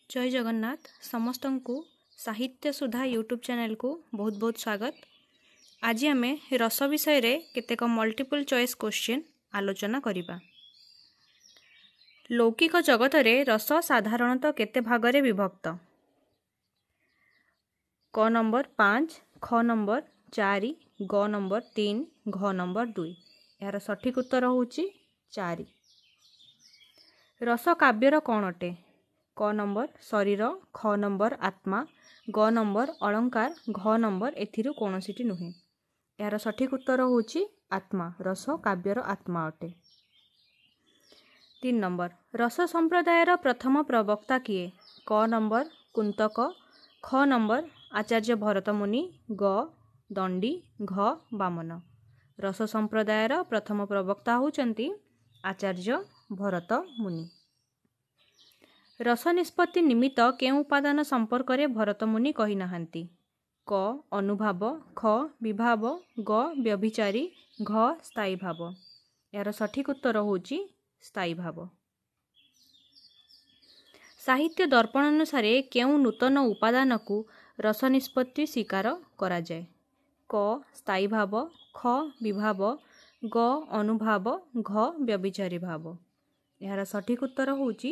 ଜୟ ଜଗନ୍ନାଥ। ସମସ୍ତଙ୍କୁ ସାହିତ୍ୟ ସୁଧା ୟୁଟ୍ୟୁବ୍ ଚ୍ୟାନେଲକୁ ବହୁତ ବହୁତ ସ୍ୱାଗତ। ଆଜି ଆମେ ରସ ବିଷୟରେ କେତେକ ମଲ୍ଟିପୁଲ୍ ଚଏସ୍ କୋଶ୍ଚିନ୍ ଆଲୋଚନା କରିବା। ଲୌକିକ ଜଗତରେ ରସ ସାଧାରଣତଃ କେତେ ଭାଗରେ ବିଭକ୍ତ? କ ନମ୍ବର 5, ଖ ନମ୍ବର 4, ଗ ନମ୍ବର 3, ଘ ନମ୍ବର 2। ଏହାର ସଠିକ୍ ଉତ୍ତର ହେଉଛି 4। ରସ କାବ୍ୟର କ'ଣ ଅଟେ? କ ନମ୍ବର ଶରୀର, ଖ ନମ୍ବର ଆତ୍ମା, ଗ ନମ୍ବର ଅଳଙ୍କାର, ଘ ନମ୍ବର ଏଥିରୁ କୌଣସିଟି ନୁହେଁ। ଏହାର ସଠିକ୍ ଉତ୍ତର ହେଉଛି ଆତ୍ମା। ରସ କାବ୍ୟର ଆତ୍ମା ଅଟେ। 3 ନମ୍ବର, ରସ ସମ୍ପ୍ରଦାୟର ପ୍ରଥମ ପ୍ରବକ୍ତା କିଏ? କ ନମ୍ବର କୁନ୍ତକ, ଖ ନମ୍ବର ଆଚାର୍ଯ୍ୟ ଭରତମୁନି, ଗ ଦଣ୍ଡୀ, ଘ ବାମନ। ରସ ସମ୍ପ୍ରଦାୟର ପ୍ରଥମ ପ୍ରବକ୍ତା ହେଉଛନ୍ତି ଆଚାର୍ଯ୍ୟ ଭରତ ମୁନି। ରସ ନିଷ୍ପତ୍ତି ନିମିତ୍ତ କେଉଁ ଉପାଦାନ ସମ୍ପର୍କରେ ଭରତମୁନି କହିନାହାନ୍ତି? କ ଅନୁଭାବ, ଖ ବିଭାବ, ଗ ବ୍ୟଭିଚାରୀ, ଘ ସ୍ଥାୟୀ ଭାବ। ଏହାର ସଠିକ୍ ଉତ୍ତର ହେଉଛି ସ୍ଥାୟୀ ଭାବ। ସାହିତ୍ୟ ଦର୍ପଣ ଅନୁସାରେ କେଉଁ ନୂତନ ଉପାଦାନକୁ ରସ ନିଷ୍ପତ୍ତି ସ୍ୱୀକାର କରାଯାଏ? କ ସ୍ଥାୟୀ ଭାବ, ଖ ବିଭାବ, ଗ ଅନୁଭାବ, ଘ ବ୍ୟଭିଚାରୀ ଭାବ। ଏହାର ସଠିକ୍ ଉତ୍ତର ହେଉଛି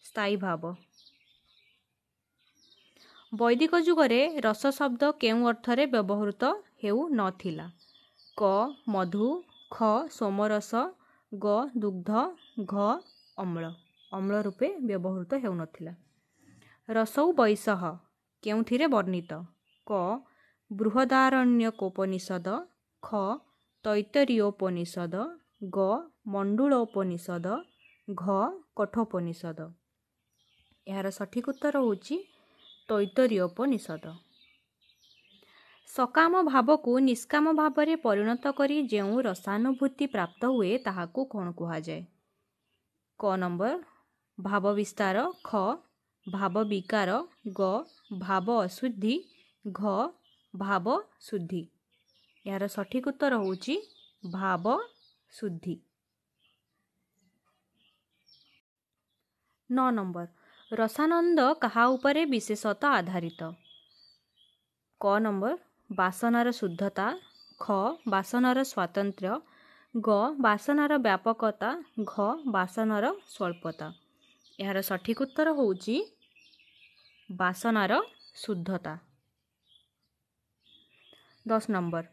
ସ୍ଥାୟୀ ଭାବ। ବୈଦିକ ଯୁଗରେ ରସ ଶବ୍ଦ କେଉଁ ଅର୍ଥରେ ବ୍ୟବହୃତ ହେଉନଥିଲା? କ ମଧୁ, ଖ ସୋମରସ, ଗ ଦୁଗ୍ଧ, ଘ ଅମ୍ଳ। ଅମ୍ଳ ରୂପେ ବ୍ୟବହୃତ ହେଉନଥିଲା। ରସୌ ବୈଶଃ କେଉଁଥିରେ ବର୍ଣ୍ଣିତ? କ ବୃହଦାରଣ୍ୟକୋପନିଷଦ, ଖ ତୈତ୍ତରୀୟୋପନିଷଦ, ଗ ମଣ୍ଡୁଳୋପନିଷଦ, ଘ କଠୋପନିଷଦ। ଏହାର ସଠିକ୍ ଉତ୍ତର ହେଉଛି ତୈତ୍ତରୀୟୋପନିଷଦ। ସକାମ ଭାବକୁ ନିଷ୍କାମ ଭାବରେ ପରିଣତ କରି ଯେଉଁ ରସାନୁଭୂତି ପ୍ରାପ୍ତ ହୁଏ ତାହାକୁ କ'ଣ କୁହାଯାଏ? କ ନମ୍ବର ଭାବ ବିସ୍ତାର, ଖ ଭାବ ବିକାର, ଗ ଭାବ ଅଶୁଦ୍ଧି, ଘ ଭାବ ଶୁଦ୍ଧି। ଏହାର ସଠିକ୍ ଉତ୍ତର ହେଉଛି ଭାବ ଶୁଦ୍ଧି। 9 ନମ୍ବର, ରସାନନ୍ଦ କାହା ଉପରେ ବିଶେଷତଃ ଆଧାରିତ? କ ନମ୍ବର ବାସନାର ଶୁଦ୍ଧତା, ଖ ବାସନାର ସ୍ୱାତନ୍ତ୍ର୍ୟ, ଗ ବାସନାର ବ୍ୟାପକତା, ଘ ବାସନାର ସ୍ୱଳ୍ପତା। ଏହାର ସଠିକ୍ ଉତ୍ତର ହେଉଛି ବାସନାର ଶୁଦ୍ଧତା। 10 ନମ୍ବର,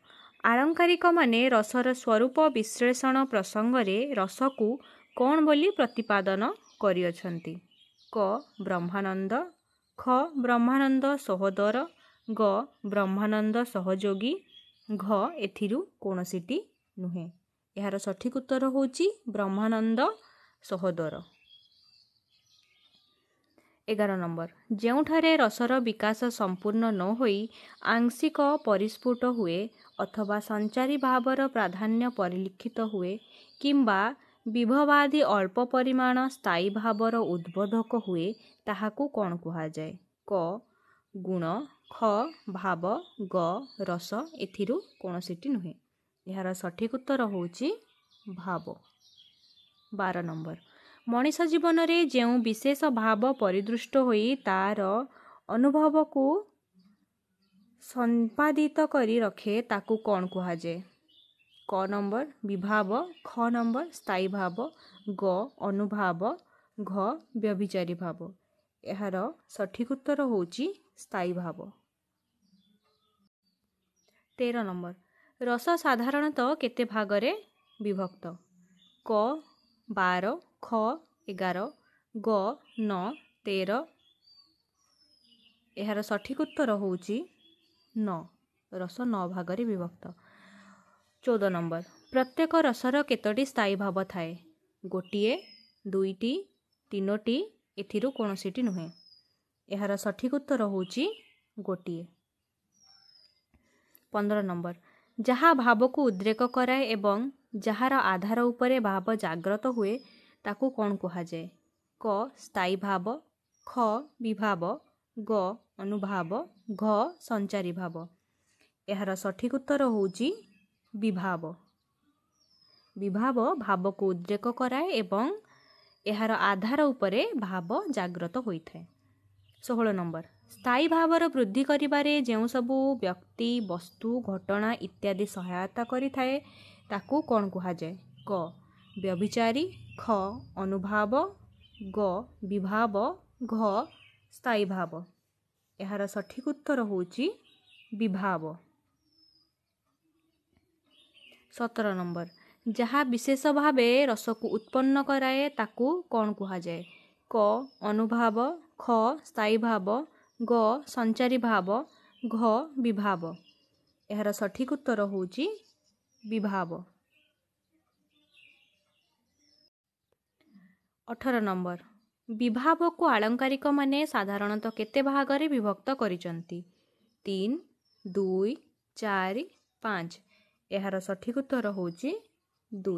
ଆଳଙ୍କାରିକମାନେ ରସର ସ୍ୱରୂପ ବିଶ୍ଳେଷଣ ପ୍ରସଙ୍ଗରେ ରସକୁ କ'ଣ ବୋଲି ପ୍ରତିପାଦନ କରିଅଛନ୍ତି? କ ବ୍ରହ୍ମାନନ୍ଦ, ଖ ବ୍ରହ୍ମାନନ୍ଦ ସହୋଦର, ଗ ବ୍ରହ୍ମାନନ୍ଦ ସହଯୋଗୀ, ଘ ଏଥିରୁ କୌଣସିଟି ନୁହେଁ। ଏହାର ସଠିକ୍ ଉତ୍ତର ହେଉଛି ବ୍ରହ୍ମାନନ୍ଦ ସହୋଦର। 11 ନମ୍ବର, ଯେଉଁଠାରେ ରସର ବିକାଶ ସମ୍ପୂର୍ଣ୍ଣ ନ ହୋଇ ଆଂଶିକ ପରିସ୍ଫୁଟ ହୁଏ ଅଥବା ସଞ୍ଚାରୀ ଭାବର ପ୍ରାଧାନ୍ୟ ପରିଲକ୍ଷିତ ହୁଏ କିମ୍ବା ବିଭବାଦି ଅଳ୍ପ ପରିମାଣ ସ୍ଥାୟୀ ଭାବର ଉଦ୍ବୋଧକ ହୁଏ ତାହାକୁ କ'ଣ କୁହାଯାଏ? କ ଗୁଣ, ଖ ଭାବ, ଗ ରସ, ଏଥିରୁ କୌଣସିଟି ନୁହେଁ। ଏହାର ସଠିକ୍ ଉତ୍ତର ହେଉଛି ଭାବ। 12 ନମ୍ବର, ମଣିଷ ଜୀବନରେ ଯେଉଁ ବିଶେଷ ଭାବ ପରିଦୃଷ୍ଟ ହୋଇ ତାର ଅନୁଭବକୁ ସମ୍ପାଦିତ କରି ରଖେ ତାକୁ କ'ଣ କୁହାଯାଏ? କ ନମ୍ବର ବିଭାବ, ଖ ନମ୍ବର ସ୍ଥାୟୀ ଭାବ, ଗ ଅନୁଭାବ, ଘ ବ୍ୟଭିଚାରୀ ଭାବ। ଏହାର ସଠିକ୍ ଉତ୍ତର ହେଉଛି ସ୍ଥାୟୀ ଭାବ। 13 ନମ୍ବର, ରସ ସାଧାରଣତଃ କେତେ ଭାଗରେ ବିଭକ୍ତ? କ 12, ଖ 11, ଗ 9, 13। ଏହାର ସଠିକ୍ ଉତ୍ତର ହେଉଛି 9। ରସ 9 ଭାଗରେ ବିଭକ୍ତ। 14 ନମ୍ବର, ପ୍ରତ୍ୟେକ ରସର କେତୋଟି ସ୍ଥାୟୀ ଭାବ ଥାଏ? ଗୋଟିଏ, ଦୁଇଟି, ତିନୋଟି, ଏଥିରୁ କୌଣସିଟି ନୁହେଁ। ଏହାର ସଠିକ୍ ଉତ୍ତର ହେଉଛି ଗୋଟିଏ। 15 ନମ୍ବର, ଯାହା ଭାବକୁ ଉଦ୍ରେକ କରାଏ ଏବଂ ଯାହାର ଆଧାର ଉପରେ ଭାବ ଜାଗ୍ରତ ହୁଏ ତାକୁ କ'ଣ କୁହାଯାଏ? କ ସ୍ଥାୟୀ ଭାବ, ଖ ବିଭାବ, ଗ ଅନୁଭାବ, ଘ ସଞ୍ଚାରୀ ଭାବ। ଏହାର ସଠିକ୍ ଉତ୍ତର ହେଉଛି ବିଭାବ। ବିଭାବ ଭାବକୁ ଉଦ୍ରେକ କରାଏ ଏବଂ ଏହାର ଆଧାର ଉପରେ ଭାବ ଜାଗ୍ରତ ହୋଇଥାଏ। 16 ନମ୍ବର, ସ୍ଥାୟୀ ଭାବର ବୃଦ୍ଧି କରିବାରେ ଯେଉଁ ସବୁ ବ୍ୟକ୍ତି, ବସ୍ତୁ, ଘଟଣା ଇତ୍ୟାଦି ସହାୟତା କରିଥାଏ ତାକୁ କ'ଣ କୁହାଯାଏ? କ ବ୍ୟଭିଚାରୀ, ଖ ଅନୁଭାବ, ଗ ବିଭାବ, ଘ ସ୍ଥାୟୀ ଭାବ। ଏହାର ସଠିକ୍ ଉତ୍ତର ହେଉଛି ବିଭାବ। 17 ନମ୍ବର, ଯାହା ବିଶେଷ ଭାବେ ରସକୁ ଉତ୍ପନ୍ନ କରାଏ ତାକୁ କ'ଣ କୁହାଯାଏ? କ ଅନୁଭାବ, ଖ ସ୍ଥାୟୀ ଭାବ, ଗ ସଞ୍ଚାରୀ ଭାବ, ଘ ବିଭାବ। ଏହାର ସଠିକ୍ ଉତ୍ତର ହେଉଛି ବିଭାବ। 18 ନମ୍ବର, ବିଭାବକୁ ଆଳଙ୍କାରିକମାନେ ସାଧାରଣତଃ କେତେ ଭାଗରେ ବିଭକ୍ତ କରିଛନ୍ତି? 3, 2, 4, 5। ଏହାର ସଠିକ୍ ଉତ୍ତର ହେଉଛି 2।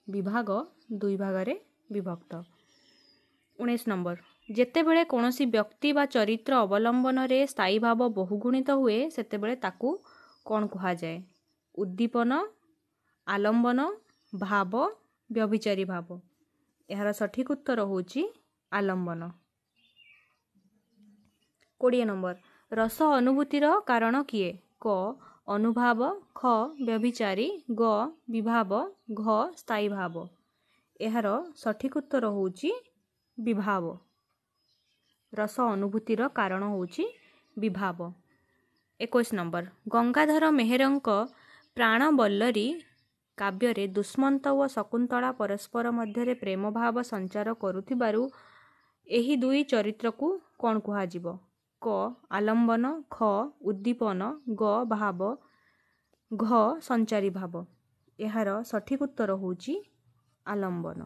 ବିଭାଗ 2 ଭାଗରେ ବିଭକ୍ତ। 19 ନମ୍ବର, ଯେତେବେଳେ କୌଣସି ବ୍ୟକ୍ତି ବା ଚରିତ୍ର ଅବଲମ୍ବନରେ ସ୍ଥାୟୀ ଭାବ ବହୁଗୁଣିତ ହୁଏ ସେତେବେଳେ ତାକୁ କ'ଣ କୁହାଯାଏ? ଉଦ୍ଦୀପନ, ଆଲମ୍ବନ, ଭାବ, ବ୍ୟଭିଚାରୀ ଭାବ। ଏହାର ସଠିକ୍ ଉତ୍ତର ହେଉଛି ଆଲମ୍ବନ। 20 ନମ୍ବର, ରସ ଅନୁଭୂତିର କାରଣ କିଏ? କ ଅନୁଭାବ, ଖ ବ୍ୟଭିଚାରୀ, ଗ ବିଭାବ, ଘ ସ୍ଥାୟୀ ଭାବ। ଏହାର ସଠିକ୍ ଉତ୍ତର ହେଉଛି ବିଭାବ। ରସ ଅନୁଭୂତିର କାରଣ ହେଉଛି ବିଭାବ। 21 ନମ୍ବର, ଗଙ୍ଗାଧର ମେହେରଙ୍କ ପ୍ରାଣବଲ୍ଲରୀ କାବ୍ୟରେ ଦୁଷ୍ମନ୍ତ ଓ ଶକୁନ୍ତଳା ପରସ୍ପର ମଧ୍ୟରେ ପ୍ରେମଭାବ ସଞ୍ଚାର କରୁଥିବାରୁ ଏହି ଦୁଇ ଚରିତ୍ରକୁ କ'ଣ କୁହାଯିବ? କ ଆଲମ୍ବନ, ଖ ଉଦ୍ଦୀପନ, ଗ ଭାବ, ଘ ସଞ୍ଚାରୀ ଭାବ। ଏହାର ସଠିକ୍ ଉତ୍ତର ହେଉଛି ଆଲମ୍ବନ।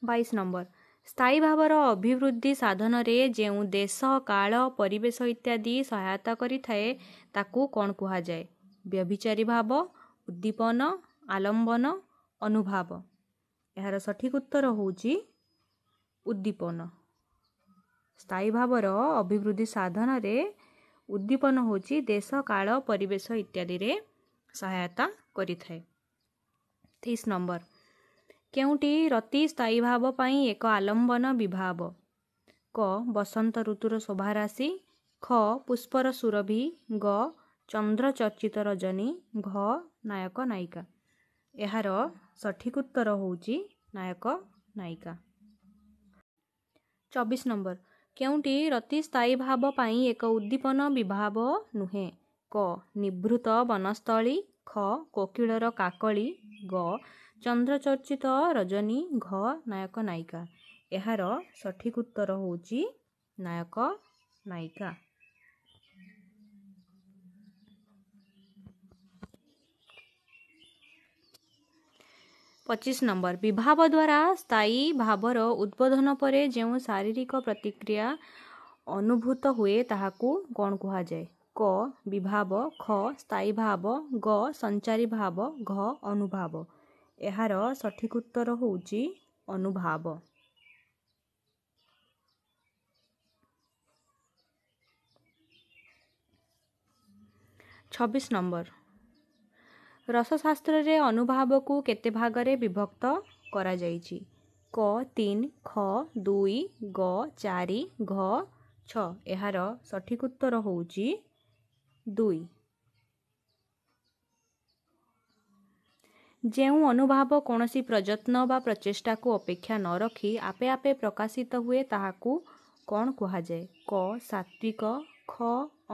22 ନମ୍ବର, ସ୍ଥାୟୀ ଭାବର ଅଭିବୃଦ୍ଧି ସାଧନରେ ଯେଉଁ ଦେଶ, କାଳ, ପରିବେଶ ଇତ୍ୟାଦି ସହାୟତା କରିଥାଏ ତାକୁ କ'ଣ କୁହାଯାଏ? ବ୍ୟଭିଚାରୀ ଭାବ, ଉଦ୍ଦୀପନ, ଆଲମ୍ବନ, ଅନୁଭାବ। ଏହାର ସଠିକ୍ ଉତ୍ତର ହେଉଛି ଉଦ୍ଦୀପନ। ସ୍ଥାୟୀ ଭାବର ଅଭିବୃଦ୍ଧି ସାଧନରେ ଉଦ୍ଦୀପନ ହେଉଛି ଦେଶ, କାଳ, ପରିବେଶ ଇତ୍ୟାଦିରେ ସହାୟତା କରିଥାଏ। 23 ନମ୍ବର, କେଉଁଟି ରତି ସ୍ଥାୟୀ ଭାବ ପାଇଁ ଏକ ଆଲମ୍ବନ ବିଭାବ? କ ବସନ୍ତ ଋତୁର ଶୋଭାରାଶି, ଖ ପୁଷ୍ପର ସୁରଭି, ଗ ଚନ୍ଦ୍ର ଚର୍ଚ୍ଚିତ ରଜନୀ, ଘ ନାୟକ ନାୟିକା। ଏହାର ସଠିକ୍ ଉତ୍ତର ହେଉଛି ନାୟକ ନାୟିକା। 24 ନମ୍ବର, କେଉଁଟି ରତି ସ୍ଥାୟୀ ଭାବ ପାଇଁ ଏକ ଉଦ୍ଦୀପନ ବିଭାବ ନୁହେଁ? କ ନିଭୃତ ବନସ୍ଥଳୀ, ଖ କୋକିଳର କାକଳି, ଗ ଚନ୍ଦ୍ରଚର୍ଚ୍ଚିତ ରଜନୀ, ଘ ନାୟକ ନାୟିକା। ଏହାର ସଠିକ୍ ଉତ୍ତର ହେଉଛି ନାୟକ ନାୟିକା। 25 ନମ୍ବର, ବିଭାବ ଦ୍ୱାରା ସ୍ଥାୟୀ ଭାବର ଉଦ୍ବୋଧନ ପରେ ଯେଉଁ ଶାରୀରିକ ପ୍ରତିକ୍ରିୟା ଅନୁଭୂତ ହୁଏ ତାହାକୁ କ'ଣ କୁହାଯାଏ? କ ବିଭାବ, ଖ ସ୍ଥାୟୀ ଭାବ, ଗ ସଞ୍ଚାରୀ ଭାବ, ଘ ଅନୁଭାବ। ଏହାର ସଠିକ୍ ଉତ୍ତର ହେଉଛି ଅନୁଭାବ। 26 ନମ୍ବର, ରସଶାସ୍ତ୍ରରେ ଅନୁଭାବକୁ କେତେ ଭାଗରେ ବିଭକ୍ତ କରାଯାଇଛି? କ 3, ଖ 2, ଗ 4, ଘ 6। ଏହାର ସଠିକ୍ ଉତ୍ତର ହେଉଛି 2। ଯେଉଁ ଅନୁଭାବ କୌଣସି ପ୍ରଯତ୍ନ ବା ପ୍ରଚେଷ୍ଟାକୁ ଅପେକ୍ଷା ନ ରଖି ଆପେ ଆପେ ପ୍ରକାଶିତ ହୁଏ ତାହାକୁ କ'ଣ କୁହାଯାଏ? କ ସାତ୍ତ୍ୱିକ, ଖ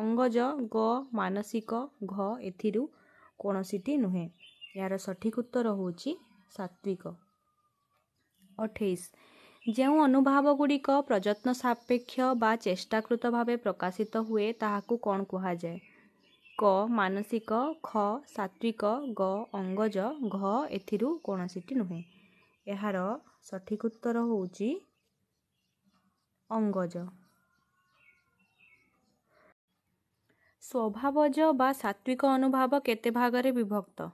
ଅଙ୍ଗଜ, ଗ ମାନସିକ, ଘ ଏଥିରୁ କୌଣସିଟି ନୁହେଁ। ଏହାର ସଠିକ୍ ଉତ୍ତର ହେଉଛି ସାତ୍ତ୍ୱିକ। 28, ଯେଉଁ ଅନୁଭାବ ଗୁଡ଼ିକ ପ୍ରଯତ୍ନ ସାପେକ୍ଷ ବା ଚେଷ୍ଟାକୃତ ଭାବେ ପ୍ରକାଶିତ ହୁଏ ତାହାକୁ କ'ଣ କୁହାଯାଏ? କ ମାନସିକ, ଖ ସାତ୍ତ୍ୱିକ, ଗ ଅଙ୍ଗଜ, ଘ ଏଥିରୁ କୌଣସିଟି ନୁହେଁ। ଏହାର ସଠିକ୍ ଉତ୍ତର ହେଉଛି ଅଙ୍ଗଜ। ସ୍ୱଭାବଜ ବା ସାତ୍ତ୍ୱିକ ଅନୁଭାବ କେତେ ଭାଗରେ ବିଭକ୍ତ?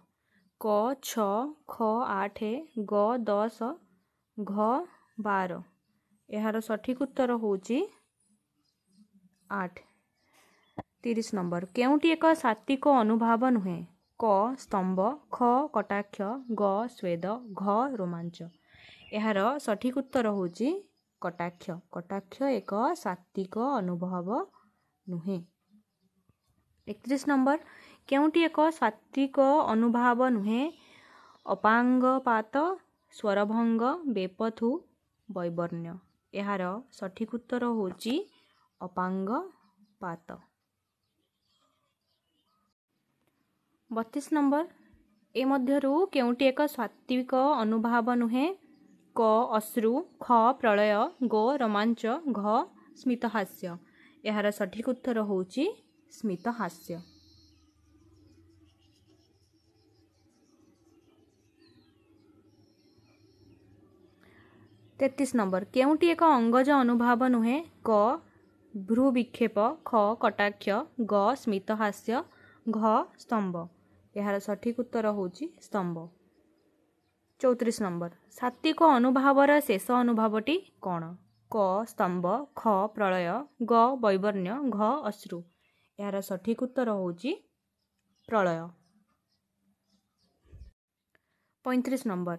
କ 6, ଖ 8, ଗ 10, ଘ 12। ଏହାର ସଠିକ୍ ଉତ୍ତର ହେଉଛି 8। 30 ନମ୍ବର, କେଉଁଟି ଏକ ସାତ୍ତ୍ୱିକ ଅନୁଭାବ ନୁହେଁ? କ ସ୍ତମ୍ଭ, ଖ କଟାକ୍ଷ, ଗ ସ୍ୱେଦ, ଘ ରୋମାଞ୍ଚ। ଏହାର ସଠିକ୍ ଉତ୍ତର ହେଉଛି କଟାକ୍ଷ। କଟାକ୍ଷ ଏକ ସାତ୍ତ୍ୱିକ ଅନୁଭବ ନୁହେଁ। 31 ନମ୍ବର, କେଉଁଟି ଏକ ସାତ୍ତ୍ୱିକ ଅନୁଭାବ ନୁହେଁ? ଅପାଙ୍ଗପାତ, ସ୍ୱରଭଙ୍ଗ, ବେପଥୁ, ବୈବର୍ଣ୍ଣ୍ୟ। ଏହାର ସଠିକ୍ ଉତ୍ତର ହେଉଛି ଅପାଙ୍ଗପାତ। 32 ନମ୍ବର, ଏ ମଧ୍ୟରୁ କେଉଁଟି ଏକ ସାତ୍ତ୍ୱିକ ଅନୁଭାବ ନୁହେଁ? କ ଅଶ୍ରୁ, ଖ ପ୍ରଳୟ, ଗ ରୋମାଞ୍ଚ, ଘ ସ୍ମିତହାସ୍ୟ। ଏହାର ସଠିକ୍ ଉତ୍ତର ହେଉଛି ସ୍ମିତହାସ୍ୟ। 33 ନମ୍ବର, କେଉଁଟି ଏକ ଅଙ୍ଗଜ ଅନୁଭାବ ନୁହେଁ? କ ଭ୍ରୂବିକ୍ଷେପ, ଖ କଟାକ୍ଷ, ଗ ସ୍ମିତହାସ୍ୟ, ଘ ସ୍ତମ୍ଭ। ଏହାର ସଠିକ୍ ଉତ୍ତର ହେଉଛି ସ୍ତମ୍ଭ। 34 ନମ୍ବର, ସାତ୍ତ୍ୱିକ ଅନୁଭାବର ଶେଷ ଅନୁଭାବଟି କ'ଣ? କ ସ୍ତମ୍ଭ, ଖ ପ୍ରଳୟ, ଗ ବୈବର୍ଣ୍ଣ୍ୟ, ଘ ଅଶ୍ରୁ। ଏହାର ସଠିକ୍ ଉତ୍ତର ହେଉଛି ପ୍ରଳୟ। 35 ନମ୍ବର,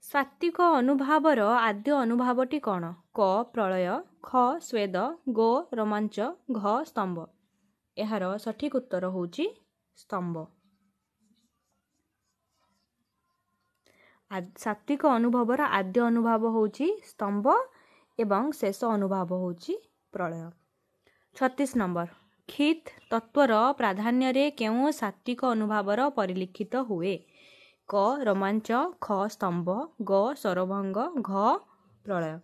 ସାତ୍ତ୍ୱିକ ଅନୁଭାବର ଆଦ୍ୟ ଅନୁଭାବଟି କ'ଣ? କ ପ୍ରଳୟ, ଖ ସ୍ୱେଦ, ଗ ରୋମାଞ୍ଚ, ଘ ସ୍ତମ୍ଭ। ଏହାର ସଠିକ୍ ଉତ୍ତର ହେଉଛି ସ୍ତମ୍ଭ। ସାତ୍ତ୍ୱିକ ଅନୁଭବର ଆଦ୍ୟ ଅନୁଭାବ ହେଉଛି ସ୍ତମ୍ଭ ଏବଂ ଶେଷ ଅନୁଭାବ ହେଉଛି ପ୍ରଳୟ। 36 ନମ୍ବର, କ୍ଷିତ୍ ତତ୍ତ୍ୱର ପ୍ରାଧାନ୍ୟରେ କେଉଁ ସାତ୍ତ୍ୱିକ ଅନୁଭାବର ପରିଲିଖିତ ହୁଏ? କ ରୋମାଞ୍ଚ, ଖ ସ୍ତମ୍ଭ, ଗ ସ୍ୱରଭଙ୍ଗ, ଘ ପ୍ରଳୟ।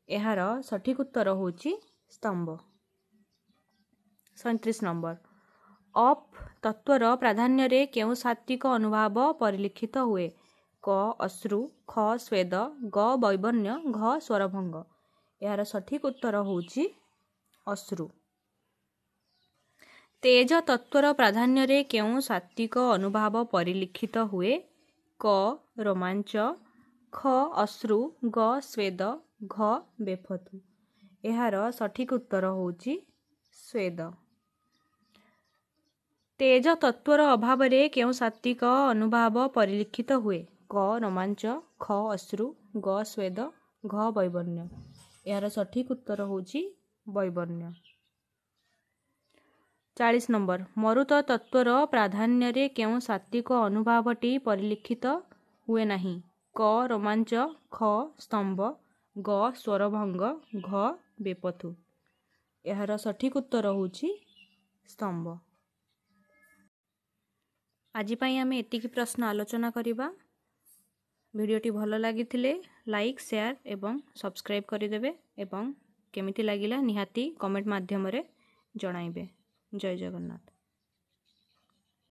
ଏହାର ସଠିକ୍ ଉତ୍ତର ହେଉଛି ସ୍ତମ୍ଭ। 37 ନମ୍ବର, ଅପ୍ ତତ୍ତ୍ୱର ପ୍ରାଧାନ୍ୟରେ କେଉଁ ସାତ୍ତ୍ୱିକ ଅନୁଭାବ ପରିଲିଖିତ ହୁଏ? କ ଅଶ୍ରୁ, ଖ ସ୍ୱେଦ, ଗ ବୈବର୍ଣ୍ଣ୍ୟ, ଘ ସ୍ୱରଭଙ୍ଗ। ଏହାର ସଠିକ୍ ଉତ୍ତର ହେଉଛି ଅଶ୍ରୁ। ତେଜ ତତ୍ତ୍ୱର ପ୍ରାଧାନ୍ୟରେ କେଉଁ ସାତ୍ତ୍ୱିକ ଅନୁଭାବ ପରିଲିଖିତ ହୁଏ? କ ରୋମାଞ୍ଚ, ଖ ଅଶ୍ରୁ, ଗ ସ୍ୱେଦ, ଘ ବେଫତୁ। ଏହାର ସଠିକ୍ ଉତ୍ତର ହେଉଛି ସ୍ୱେଦ। ତେଜ ତତ୍ତ୍ୱର ଅଭାବରେ କେଉଁ ସାତ୍ତ୍ୱିକ ଅନୁଭାବ ପରିଲିଖିତ ହୁଏ? କ ରୋମାଞ୍ଚ, ଖ ଅଶ୍ରୁ, ଗ ସ୍ୱେଦ, ଘ ବୈବର୍ଣ୍ଣ୍ୟ। ଏହାର ସଠିକ୍ ଉତ୍ତର ହେଉଛି ବୈବର୍ଣ୍ଣ୍ୟ। 40 ନମ୍ବର, ମରୁତ ତତ୍ତ୍ୱର ପ୍ରାଧାନ୍ୟରେ କେଉଁ ସାତ୍ତ୍ୱିକ ଅନୁଭାବଟି ପରିଲିଖିତ ହୁଏ ନାହିଁ? କ ରୋମାଞ୍ଚ, ଖ ସ୍ତମ୍ଭ, ଗ ସ୍ୱରଭଙ୍ଗ, ଘ ବେପଥୁ। ଏହାର ସଠିକ୍ ଉତ୍ତର ହେଉଛି ସ୍ତମ୍ଭ। ଆଜି ପାଇଁ ଆମେ ଏତିକି ପ୍ରଶ୍ନ ଆଲୋଚନା କରିବା। ଭିଡ଼ିଓଟି ଭଲ ଲାଗିଥିଲେ ଲାଇକ୍, ସେୟାର ଏବଂ ସବସ୍କ୍ରାଇବ୍ କରିଦେବେ ଏବଂ କେମିତି ଲାଗିଲା ନିହାତି କମେଣ୍ଟ ମାଧ୍ୟମରେ ଜଣାଇବେ। ଜୟ ଜଗନ୍ନାଥ।